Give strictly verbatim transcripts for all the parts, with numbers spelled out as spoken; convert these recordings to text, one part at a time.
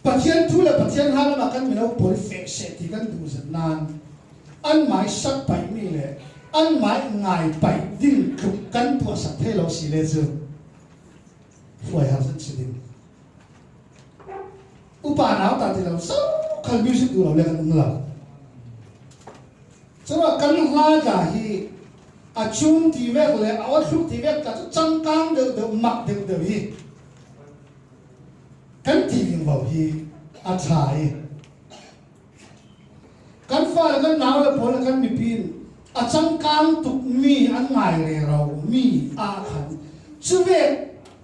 Pathian thu le Pathian hla lamah kan mino pawl i feh seh ti kan duh zet nan, anmah i sak paih mi le anmah i ngai paih ding tluk kan tuahsak thei lo si le cu hruai har zet si ding. Upa nau ta ti lo, zokhal music duh lo le kan um lo. Curuah kan hla ta hi a cun ti vek le a awthluk ti vek ta cu cangkang deuhdeuh, mak deuhdeuh hi kan ti vingvo hi a ṭha i, kan fale kan nau le pawl le kan mipi in a cangkang tuk mi an ngai rero mi ah khan cuvek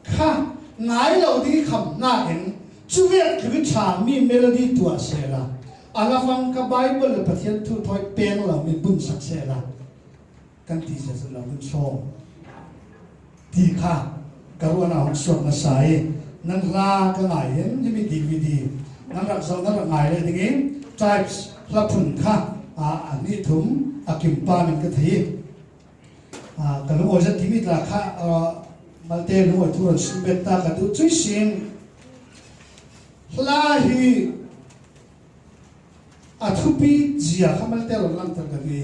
kha ngai lo ding i kham nain cuvek tluk i ṭha mi melody tuah sehla, a lavang kha Bible le Pathian thu thawi peng lo mi bunsak sehla, kan ti zia zet lo ding saw ti kha ka ruahnak hong suak hmasa i, nan hla ka ngai in himi D V D nan rak zoh, nan rak ngai le dingin Tribes hla phun kha, a, a nih thum a kim pa min ka thei i, a, ka lungawi zet timi tla kha, a, malte lungawi thu ron sim bet ta ka duh cui sin. Hla hi a thupi zia kha malte ron langhter ka duh i,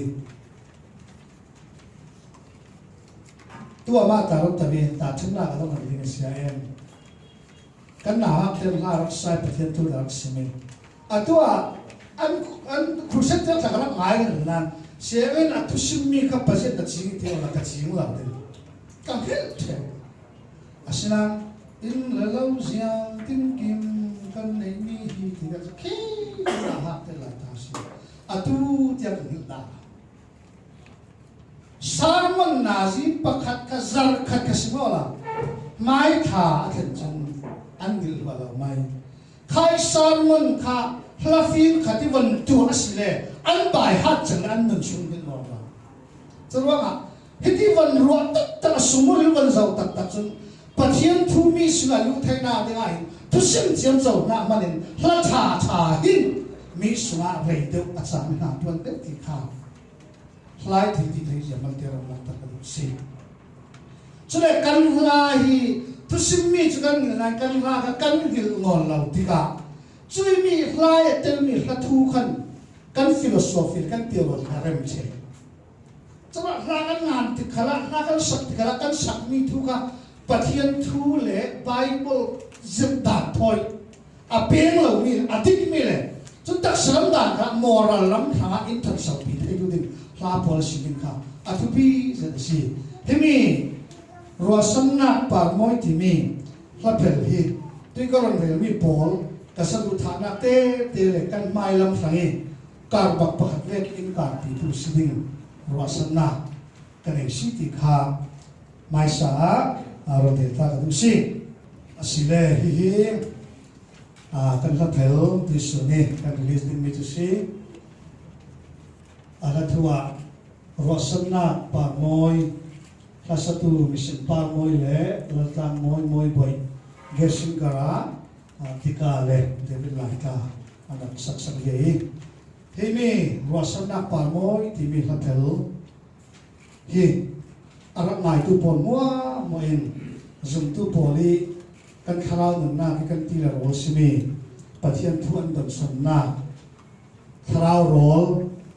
tuamah ta ron ta ve, ta ṭhennak a dong a ding a sia em. Kan nauhak ten hla rak sai, Pathian thu rak sim in. A tuah an, an crusade te tlak rak ngai nan, sia in a thusim mi kha Pathian ka cing i ti awla ka cing lo ding. Ka hngilh ṭheh. Asinain inn le lo ziang tinkim kan nei mi hi ti nak khi nauhak te lai ta si. A tu tiang ka hngilh dah. Sermon nazi pakhat kha zarh khat kha si maw la, mai ṭha a thlen cun an ngilh hua lo mai. Khai sermon kha hlafin khat i von tuah a si le an baihat cang le an nun sung ngilh maw la. Curuangah hiti von ruah taktak a sung rilh von zoh taktak cun Pathian thu mi sungah luh theihnak dingah hin thusim ciamco hna manin hla ṭha ṭha hin mi sungah rei deuh a cang hna ṭuan deuh ti kha hla i thil ti thei zia malte rak langhter ka duh si. Cule kan hla hi thusim mi cu kan ngilh nain kan hla kha kan ngilh nawn lo tikah cui mi hla i a telmi hla thu khan kan philosophy le kan theology kha rem ṭheh. Curuah hla kan ngan tik khalah, hla kan sak tik khalah, kan sakmi thu kha Pathian thu le Bible zirh dan thawi a peng lomi, a dikmi le cun taksa lam dan kha moral lam hrangah in ṭhansopi thei tu ding hla pawl a si ding kha a thupi zet a si. Himi ruahsannak parmawi timi hlaphel hi tuika ron relmi pawl ka saduhthahnak tete le kan hmailam hrang i karbak pakhat vekin in karpitu si ding ruahsannak ka nei si ti kha hmaisa ah, ah, rawte ta ka duh si. Asile hihi, ah, kan hlaphel tuisun i kan release dingmi cu si. A hla thu ah ruahsannak parmawi, hlasatu misin parmawi le laltlang mawi mawi boih Gershon Gara, ah, Tika le David Laita an rak saksak ve i, himi ruahsannak parmawi timi hlaphel hi a rak ngaitu pawl hmuahhmuah in zumtu pawl i kan thlarau nunnak i kan ti le rawl simi Pathian thu an donsannak thlarau rawl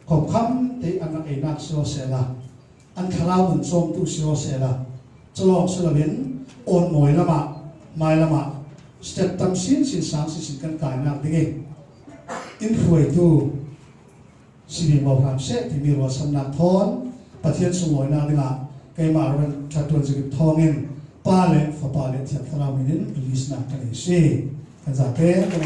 kawmkam te an rak einak si aw sehla, an thlarau nun cawmtu si aw sehla, calawng si loin awn mawi lamah, hmai lamah step tam sinsin, sang sinsin kan kainak ding i in hruaitu si ding lo hram seh timi ruahsannak thawn Pathian sunglawinak dingah keimah Reverend Ṭha Ṭuan Zikip thawngin Pa le Fapa le Thiang Thlarau min in release nak ka nei si. Kan zate kan